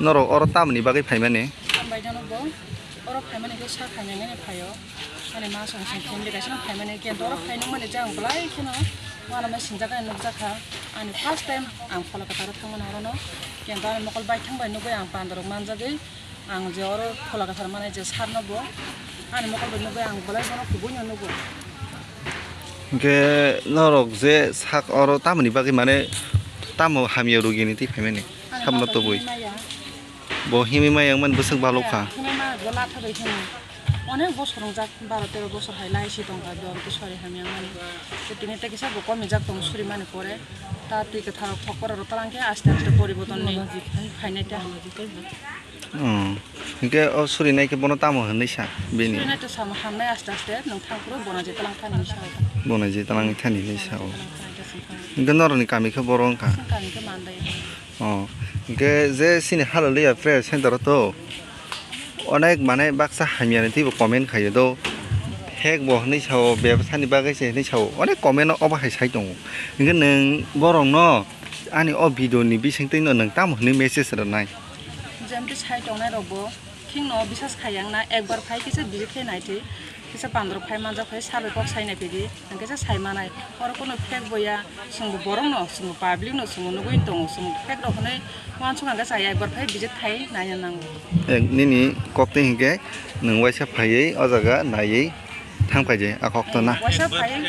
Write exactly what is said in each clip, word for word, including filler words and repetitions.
Norok oro tamoni bagwi phaimani? Hambai jano bo. Oro phaimani khe sa phaimani phaio. Ani ma song song family kaisa no phaimani khe oro phainung mani jang belai kheno. Uanama sinjak ani nukjakha. Ani first time ang Phola Kwtharo thangmani orono. Khe ani mokol bai thangbai nugwi ang pandarok manjagwi. Ang je oro Phola Kwthar manai je sir no bo. Ani mokol bai nugwi ang belai bono kubui no nugo. Hingke norok je sak oro tamoni bagwi mane tamo hamya rugini twi phaimani? Ani samno baba tubui. Himwi maya. Bo himwi maya wngmani bwswk balok kha. Himwi ma bo latha bai himwi. Onek bosor wngjak, baro tero bosor hai lai si tongkha, do amtwi sori hamya wngmani. Tei tini tei kisa bo komijak tongo suri mani pore. Ta twi kwthar rok thok pora rok twlang khe aste aste poriborton ni phainai ta. Hmm. Hingke o suri nai khe bono tamo hinwi sa bini? Suri nai to samo hamnai aste aste, nwng thang phuru bona je twlang thani hinwi sa o. Bona je twlang thani hinwi sa o. Hingke norokni kami khe boro wngkha? Kami khe Mandai. Oh. Hingke je sini Hallelujah Prayer Center o to onek mane baksa hamya ni twibo comment khaio do. Fake bo hinwi sa o, bebsa ni bagwi se hinwi sa o. Onek comment o obo hai sai tongo. Hingke nwng borok no ani o video ni bisingtwi no nwng tamo hinwi message rwnai? Jemti sai tongnai rok bo khingno bisas khai yang na, ekbar phai kisa visit khai nai thwi, kisa pandro phai manjak phai sabo kok sai nai phidi, hingke sa sai manai. Oro kono fake bo ya, chwngbo borok no, chwngbo public no, chwngbo nugwi tongo, chwng fake rok hinwi uansuk hingke sa ekbar phai visit khai nai nango. Ek nini kok twi hingke nwng waisa phaiwi o jaga naiwi thang phai di a kok to na. Waisa phai.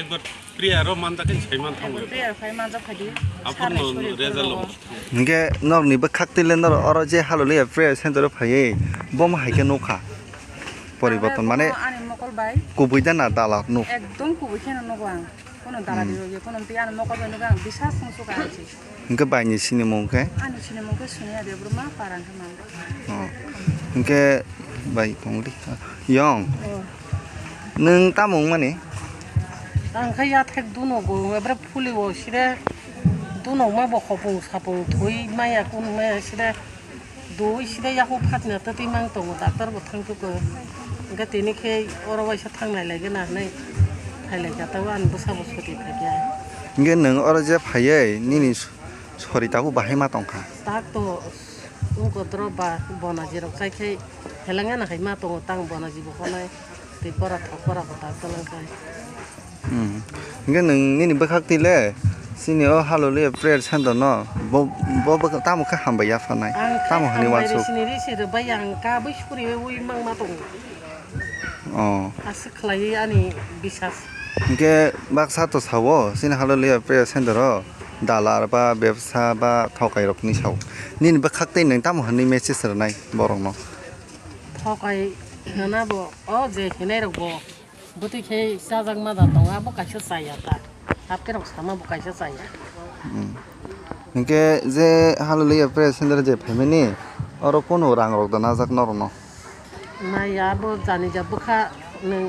Prayer o manjak khe saiman thango. Prayer khai manjak khai di. Aphuru no reza lo. Hingke norokni bwkhak twi le norok oro je Hallelujah Prayer Center o phaiwi bomo hai khe nukha. Poriborton mane ani mokol bai kubui da na dala nuk. Ekdom kubui khe no nugo ang. Kono dala di rogya kono twi ani mokol bai nugo ang bisas sung suka ang si. Hingke bai ni sinimung khe? Ani sinimung khe Sonia Debbarma, para hingke Mandai. Oh. Hingke bai tongdi. Yong. Oh. Nwng tamo wngmani? Ang khe yathek dunogo, ebre phuli o sire dunokma bo khopung sapung thwi maya kun maya sire dui sire yakhung phatna twtwi mang tongo, doctor bo thang tukgo. Hingke tini khe oro waisa thang nai lai gana hinwi phai lai kha, tei ani bwsa bo soti phai kha. Hingke nwng oro je phaiwi nini Sori tabuk bahai ma tongkha. Tak to wngkha doro ba bonaji rok chai khai helengya na hai ma tongo tang bonaji bo honai tei bora thok bora bo tak to lang khai. Hmm. Hingke nwng nini bwkhak twi le chini o Hallelujah Prayer Center no bo bo bwkha tamo khe hambai ya phanai. Ang khe tamo hinwi hambai wansuk. Sini ri sini bai ang ka bai suri wi mang ma tongo. Oh. Aswk khlaiwi ani bisas. Hingke baksa to sao, chini Hallelujah Prayer Center o dalar ba bebsa ba thokai rok hinwi sao. Nini bwkhak tei nwng tamo hinwi message rwnai borok no? Thokai hwnna bo, o je hinai rok bo bwtwi khe chajak ma da tongo, abo kaisa chaya ta. Hapte rok sama bo kaisa chaya. Hmm. Hingke je Hallelujah Prayer Center je phaimani, oro kunu rang rok da najak norok no? Nai abo jani ja bwkha nwng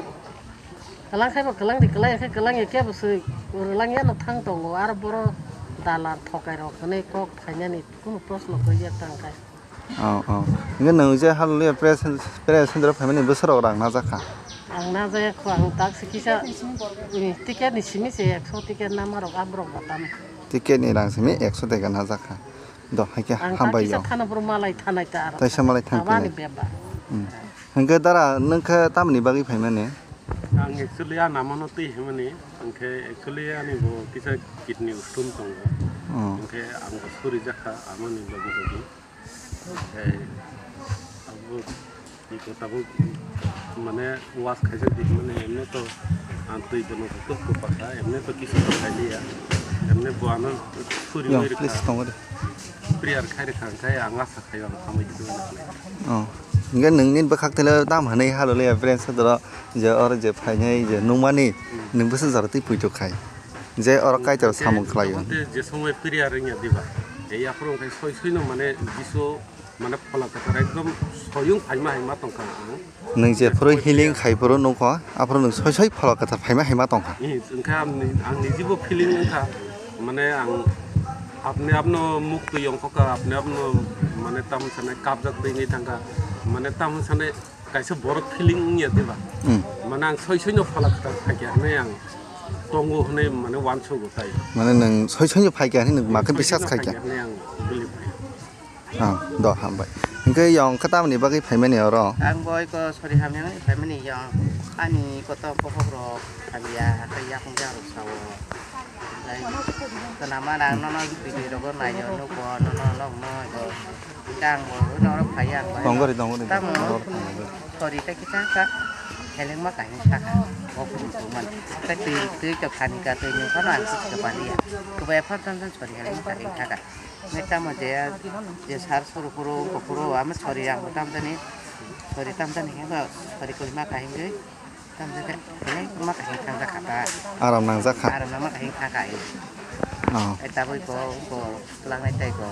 kwlang khai bo kwlang di, kwlang ya khe kwlang ya khe bo se rwlang ya no thang tongo, aro boro dalar thokai rok hwnwi kok phainani kunu proshno kwrwi ya tang khai. Oh, oh. Hingke nwng je Hallelujah Prayer Cen-, Prayer Center o phaimani bwsarok rang najak kha? Ang najaya kho, ang tak se kisa, eh, ticket ni simi se ekso ticket nama rok aborok bo tam. Ticket ni rang simi ekso taka najak kha. Do, hai khe ang hambai tak kisa yo. Thana boro malai thanai ta aro. Taisa malai thang Abani khe. Beba. Hmm. Hingke dara nwng khe tamoni bagwi phaimani? Ang actually a namano twi himani, hingke actually ani bo kisa kidney stone tongo. Oh. Hingke ang bo suri jakha amoni logi logi. Hingke abo iko tabuk mane wash khaijak di mane emne to ang twi bono kok ko pakha emne to kisa to khailiya emne bo ano suri Yang, wiri please, kha. Tongo de. Prayer khai rwkha hingke ang asa khaio ang hambai twi. Oh. Hingke nwng nini bwkhak tele tam hinwi Hallelujah Prayer Center o je oro je phainai je nungmani nwng bwswk jora twi puitu khai. Je oro Kaitor samung khlaio. Tei je somoi prayer wngya diba. Tei yaphuru wngkhe soi soino mane Jisu mane phola kwthar ekdom soyung phaima hai ma tongkha ang. Nwng je phuru healing khai phuru nukho, aphuru nwng soi soi phola kwthar phaima hai ma tongkha. Ee, wngkha ang ni, ang nijibo feeling wngkha. Mane ang apni apno muk twi yongkhokha, apni apno mane tamo sanai kapjak twi wngwi thangkha. Mane tamo sanai kaisa borok feeling wngya diba? Hmm. Mane ang soi soino phola kwthar phaikha hinwi ang tongo hinwi mane uansugo tai. Mane nwng soi soino phaikha hinwi nwng makhe bisas khaikha? Soi soino phaikha hinwi ang believe khaikha. Ah, do hambai. Hingke yong khe tamni bagwi phaimani oro? Ang bo iko sori hamya wngwi phaimani yong. Ani kotor bokhok rok hamya, tei yakung jak rok sao. Tei twnama nang nono video rogo naio, nukgo, nono nokno iko. Hingke ang bo norok phaiya ang bo. Tongori, tongori. Tamo? Tongori. Sori tei kisa kisa helengma kainwi saka. Bo phuru phuru man. Tei twi, twi to khani ka twi nung phano ang kisa ka baliya. Kubaya phano tamo tamo sori helengma kainwi saka. Nai tamo je, je sar suru phuru, ungko phuru, amo sori ang bo tamo tani. Sori tamo tani hino, sori kulima kainwi. Tamo tani, helengma kainwi thangjakha ta. Aram nangjakha. Aram nangma kainwi thangkha. Oh. Ai taboi ko, ungko twlangnai tei ko.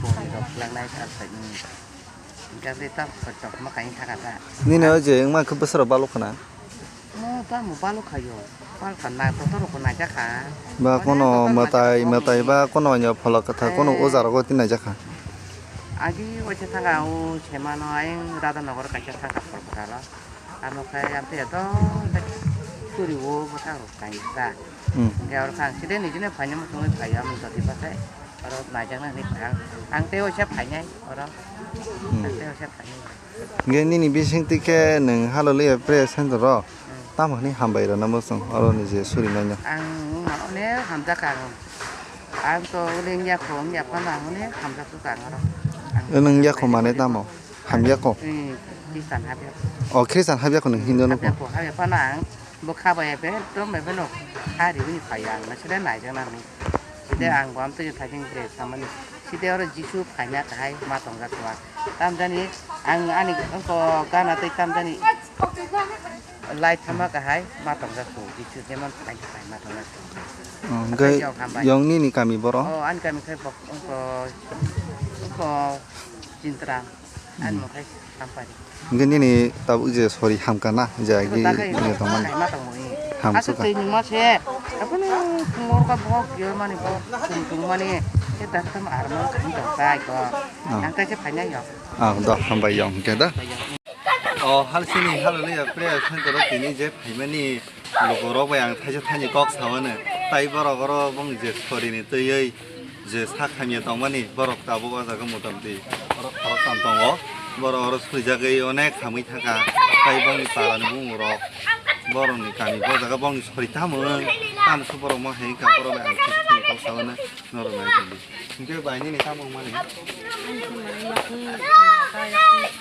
Boni rok twlangnai thang sai. Hingke aboni tamo sori tongma kainwi thangkha ta. Nini o je wngma khe bwswrok balok khna? Mo tamo balok khayo. Balok kha na, doctor rok bo naijakha. Ba kono mwtai, mwtai ba kono ya pholok kwthar, kono oja rogo tin naijakha. Agi waisa thangkha o semano ayang Radhanagar kaisa thangkha pholok kwtharo. Amo khe amtwi ya to suri o bwsang rok kainwi ta. Hmm. Hingke oro khe ang side nijino phaina muchungwi phaiyo, amoni jodi bathai oro naijaknai hinwi phai ang. Ang tei waisa phainai oro. Hmm. Ang tei waisa phainai. Hingke nini bisingtwi khe nwng Hallelujah Prayer Center o tamo hwnwi hambai rwna muchung oro ni je suri manya? Ang wngma onek hamjakha ang. Ang to uli wngya kho, wngya phano ang onek hamjakha ang oro. Ang nwng wngya kho mane tamo? Hamya kho? Hmm, Christian habya kho. O, Christian habya kho nwng Hindu no kho? Habya kho, habya phano ang bo kha bai bai, ekdom bai phano kha riwi phai ang, na sida naijak nang ni. Sida ang bo amtwi thajeng bre samani. Sida oro Jisu phaina kahai ma tongjak kho. Tamjani ang ani ko gana tei tamjani lai thama kahai ma tongjak kho. Jisu jemon phaina kahai ma tongjak kho. Oh, hingke yong hambai. Yong nini kami boro? Oh, ani kami khe bok, ongko, ongko Chintra. Ani mokhe sampari. Hingke nini tabuk je sori hamka na, je agi tongmani. Hamsuka. Aswk twi nungma se. Abono morka bok yomani bok tung tungmani. Ke daktam armo kani dok tai ko. Ah. Ang kaisa phainai yo. Ah, do hambai yong hingke da. O halsini Hallelujah Prayer Center o tini je phaimani. Lukurok bai ang thaisa thaini kok sao no. Tai borok oro bongni je sorini twiwi je sak hamya tongmani, borok tabuk o jaga motamti borok khoroktham tongo. Borok oro suijagwi onek hamwi thangkha. Tai bongni parani bumungrok, borokni kami bo jaga bongni sori tamo wng, tamo khe borok ma hai wngkha, borok bai ang thaisa thaini kok sao no norok nai tongdi. Hingke bai nini tamo wngmani? Kok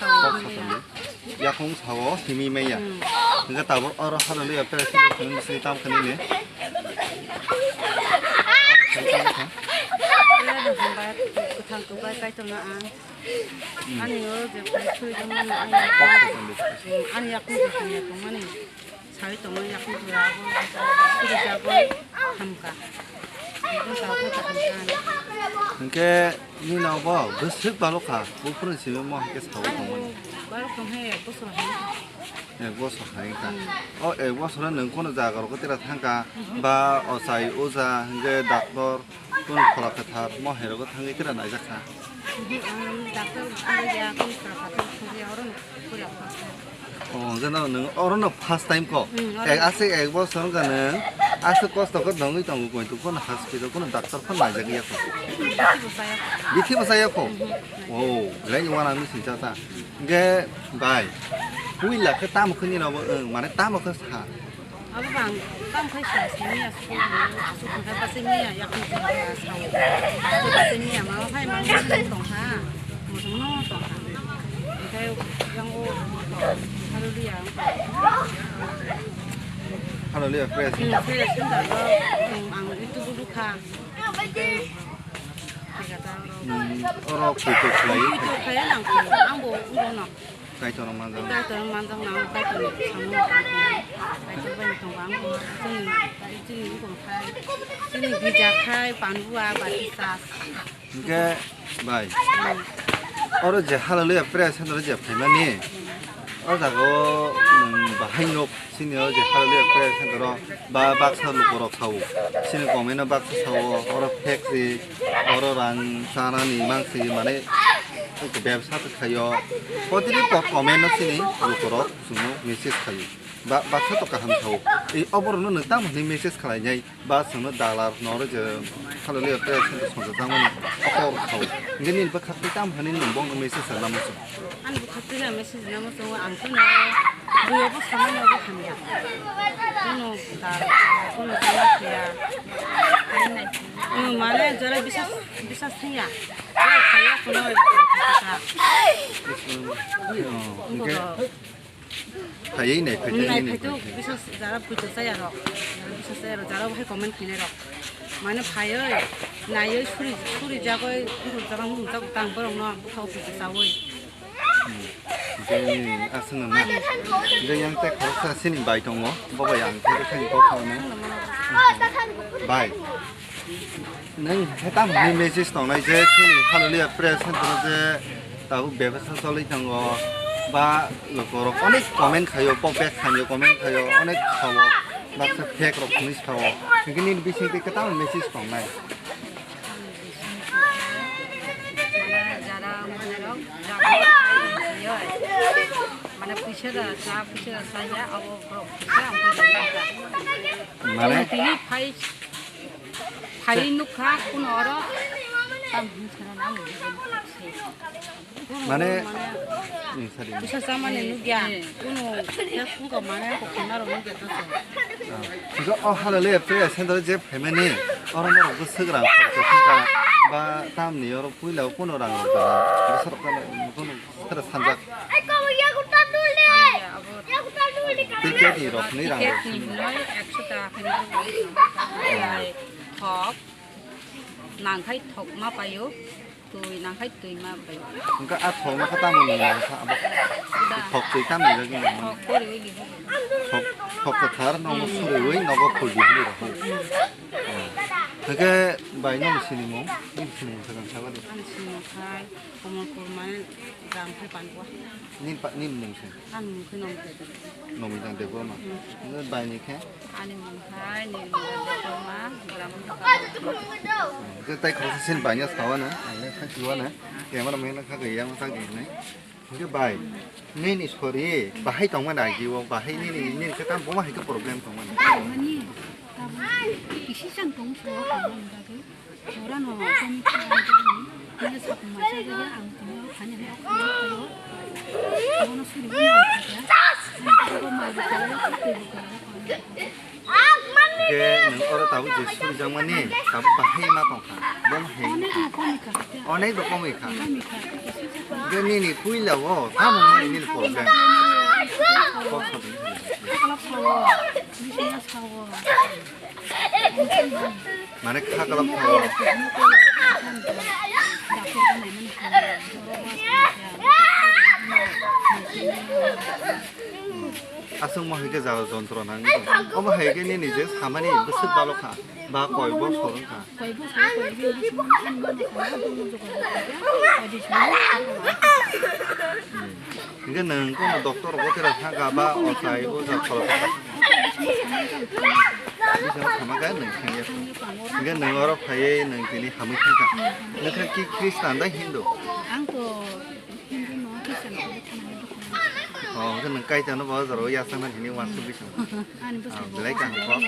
sao tongdi. Yakung sao simi maya. Hmm. Hingke tabuk oro Hallelujah Prayer Center simi tam khani ne. Kwthang kwbai kaitorno ang. Hmm. Ani oro je phai suri tongmani ang. Kok sao tongdi. Hmm, ani yakung je hamya tongmani. Sawi tongmani yakung je abo. Suri jagoi hamka. Hingke nini obo bwswk balokha, buphuruni simi mo hingke sawi tongmani. Balok tongkhe ek bosor hai. Ek bosor hai wngkha. Hmm. O ek bosoro nwng kono jaga rogo tira thangkha, ba ochai oja hingke doctor, kono phola kwthar mo hai rogo thangwi tira naijakha. Mhm, ang doctor thangya, kono phola kwthar thangya, oro no. O, hwnkhe no nwng orono first time ko? Hmm, oro. Ek, aswk ek bosor wngkha nwng, aswk kosto khe nongwi tongo, koitu phano hospital, phano doctor phano naijak ya kho. Bithi bo chaya kho. Bithi bo chaya kho? Mhm. O, belai ni uanang ni singcha ta. Hwnkhe bai, puila khe tamo khe nini obo, wng, mane tamo khe sa? Abo bang, tamo khai sa, simi ya, sukun khai, pasai miya, yakni tong kha, sao. Pasai miya, mama khai, mama khai tong kha, mosong no tong kha. Khai yang o, Hallelujah. Hallelujah, praise. Hmm, praise, praise, ang itu bulu kha. Hmm, oro khuitu khlai. Itu khai nang, ang bo, ang bo no. Kaitorno manjak. Kaitorno manjak nang, Kaitorno samung tang khe nang. Kaitor bai tong ang bo, chini, chini bukung khai, chini bija khai, panbua, bati sas. Hingke bai. Hmm. Oro je Hallelujah Prayer Center je phaimani, o jaga o nwng bahai nok. Chini o je Hallelujah Prayer Center o ba baksa lukurok sao. Chini comment o baksa sao, oro fake si, oro rang chanani mangsi, mane bebsa khaio. Kotini kok comment o chini lukurok chwngno message khaio. Ba, baksa to kaham thao. E, oborokno nwng tamo hwnwi message khlainai? Ba chwngno dalar, noro je Hallelujah Prayer Center songjak tangmani okor thao. Hwnkhe nini bwkhak tei tamo hwnwi nwng bongno message rwna muchung? Ani bwkhak tei na message rwna muchungo, ang kheno buyobo samani obo hamya. Kuno dal, kuno jama khuya. Nwng mane jora bisas, bisas thangya. Jora khaya kuno kha. Hwnkhe Phaiwi nai phai Nai nini phai tu phai. Bisas jara puito chaya rok. Bisas chaya rok, jara hai comment khinai rok. Mane phaiwi, naiwi suri, suri jagoi, bukhuk jabang bukhuk jabang tang borok no bukhuk puito chawi. Jai aswng na. Jai yang tek khoroksa sini bai tongo. Bobo yang tek thani kok khamu. Bai. Nwng khe tamo hwnwi message tongnai je chini Hallelujah Prayer Center o je tabuk bebaksa choli tongo, ba lukurok onek comment khaio, pok bek khaio, comment khaio, onek sao, baksa fake rok hwnwi sao. Hwnkhe nini bisingtwi kwtal message tongnai. Mane jara mane rok, jara mane puisa da, cha puisa da saya, abo borok puisa ang puisa da. Mane? Tini phai Phai nukha kuno oro tam hwn sana na mung. Mane, hmm, sadi. Bisa sama ni nukya. Kuno ya kuno mane ko khana ro nukya to se. Go o Hallelujah Prayer Center je phaimani oro no ro swk rang kha ba tam ni oro puila kuno rang ro da. Bisa ro kuno Sara sanjak. Ticket ni rok ni rang. Ticket ni hinoi ekso taka hinoi thok, nangkhai thok ma paio, twi nangkhai twi ma paio. Engka a thok ma kha tamo ni nang kha abo. Thok twi tam ni rok ni. Thok pori oi libo. Thok, thok kwthar no suri oi nogo khul di ni rok. Hake bai no sini mo, ni sini mo thang sa ba de. Ani sini mo khai. Komolpur mane gram khe Panpua. Nin pa, nin mung se? Ani mung khe Nomita Debbarma. Nomita Debbarma. Hmm. Nini bai ni khe? Ani mung khai Nirmala Debbarma, gram khe Panpua. Hmm. Khe tai khoroksa sin bai ni sawa na, ang le kha kiwa na. Camera man kha gaya ma kha gaya nai. Hingke bai, nini sori bahai tongma nai jiwo, bahai nini, nini khe tam boma hai khe problem tongma nai. Mani, tabuk kisi chang tong so, ang bagwi. Ora no, kami kami kami. Nini sakma sa gaya, ang tini khani hai khani khani. Abono suri bini ang kaya. Ang tini ko mai bukala, tini bukala. Hingke nwng oro tabuk je surijakmani tabuk bahai ma tongkha, bo hai wngkha. Onek rokom wngkha. Hingke nini puila o tamo wngmani nini problem? Kok sadi. Mane kha kalam kha. Aswk mo hai khe jala jontro nang. Omo hai khe nini je samani bwswk balo kha. Ba koi bosor wng kha. Koi bosor, koi bosor, koi bosor. Hingke nwng kono doctor bo tera thangka ba ochai oja khoro thangka. Bising thangma khe nwng thangya. Hingke nwng oro phaiwi nwng tini hamwi thangka. Nwng khe ki Christian da Hindu? Ang to Hindu no, Christian ko thangma. Oh, hingke nwng kaisa no bo jaro yasang na hini wansuk bising. Ani bwskango belai kaham kok.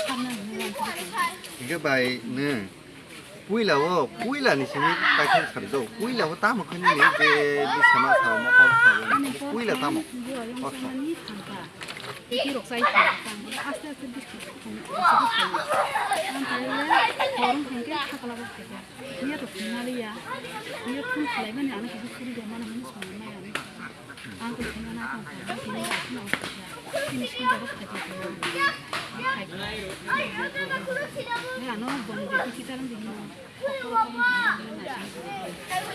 Sabna hwnwi uansukha. Hingke bai nwng puila o, puila ni simi paithak sari do. Puila o tamo khe nini je bisama sao, mokol sao, ani puila tamo. Ani thangka. Eki rok sai thangka. Aste aste bisti. Ang thangka. Ang thangka. Horong thangka, thakla bo thangka. Niya to thangma liya. Niya phun khlai mani ano kisi suri do mana hwnwi songma ya. Ang to thangma na tong thangma, tini rok no tini sunda rok khai thangma. Ang khai thangma. Ang ano boni de kisi talang de hino.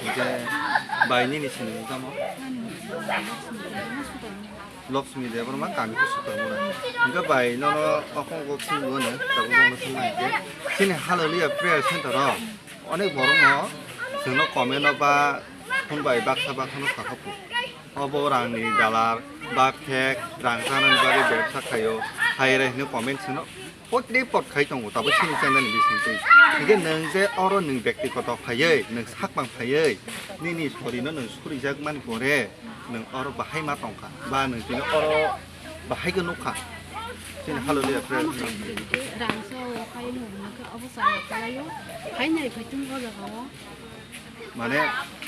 Hingke bai nini sini tamo? Ani Lakshmi Debbarma kami ko Sukarmura. Hingke bai nono okong kok sini wone, tabuk nono sini hingke. Sini Hallelujah Prayer Center o. Onek borok no chwngno comment o ba phone bai baksa baksa no sakha phu. Obo rangni dalar, ba fake, rang chanani bagwi bebsa khaio, hai rai hwnwi comment sino. Potre pot khai tongo, tabuk sini channel ni bisingtwi. Hingke nwng je oro nwng bektigoto phaiwi, nwng sakmang phaiwi, nini sorino nwng surijak mani pore, nwng oro bahai ma tongkha. Ba nwng tini oro Bahai khe nukha. Chini Hallelujah prayer. Rangsa o khai no hwnka obo chaya kalaio. Hai nai phai tung o jaga o. Mane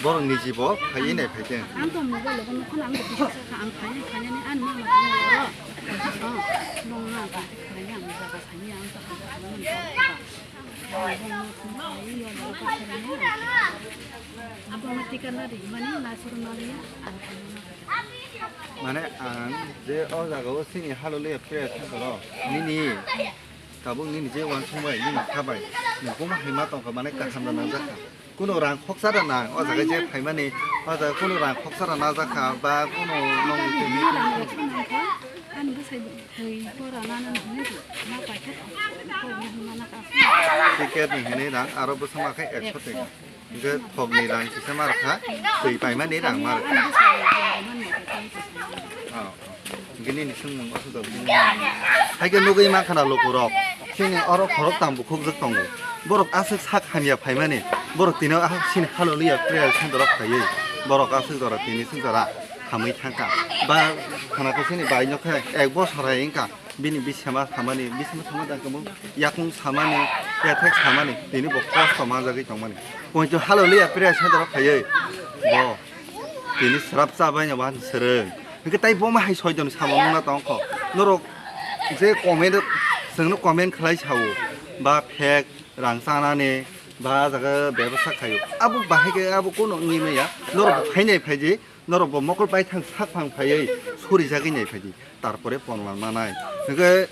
borok ni jibo phaiwi nai phai khe. Ang to mobile o nukha ang to kisa sakha ang phai nai phai nai ani mama tong o. Oh, nong na ka phai nai ang jaga phai nai ang to ang phai nai. Ang to tika na ri mani na suru na ri. Mane ang je o jaga o chini Hallelujah prayer thangkaro nini tabuk nini je uansuk bai nini kha bai nini buma hai ma tongkha mane kaham da nangjakha. Kuno rang khoksa da nang o jaga je phaimani o jaga kuno rang khoksa da nangjakha ba kuno nong tini Ani bwsai twi pora nana hwnwi ma paikha kok hwnwi mana ka. Ticket ni hwnwi rang aro bwsa ma khe ekso twi. Hingke thokni rang kisa ma rwkha, twi paimani rang ma rwkha. Oh, oh. Hingke nini swngmung aswk jago, nini swngmung. Haikhe nugwi mankha na lukurok, chini oro khoroktham bukhukjak tongo. Borok aswk sak hamya phaimani, borok tino aswk chini Hallelujah prayer center o phaiwi, borok aswk jora tini swk jora hamwi thangkha. Ba khana khe chini bai nokhe ek bosor hai wngkha. Bini bisama samani, bisama sama da kamo yakung samani, kethek samani, tini bo kosto manjagwi tongmani. Poito Hallelujah prayer center o phaiwi bo tini srap chabai no ban srwng. Hingke tai bo ma hai soiton sama mungna tongkho. Norok je comment, chwngno comment khlai sao, ba fake rang chanani, ba jaga bebasa khaio. Abo bahai khe abo kono wngwi maya. Norok phainai phaidi. Norok bo mokol baithang sakphang phaiwi surijagwi nai phaidi, tarpore ponlang manai. Hingke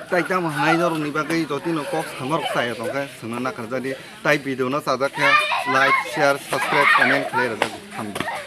tai tamo hwnai norokni bagwi jotino kok samarok chaya tongkhe swngna nakarjadi. Tai video no chajak khe like, share, subscribe, comment khlai rwjak. Hambai.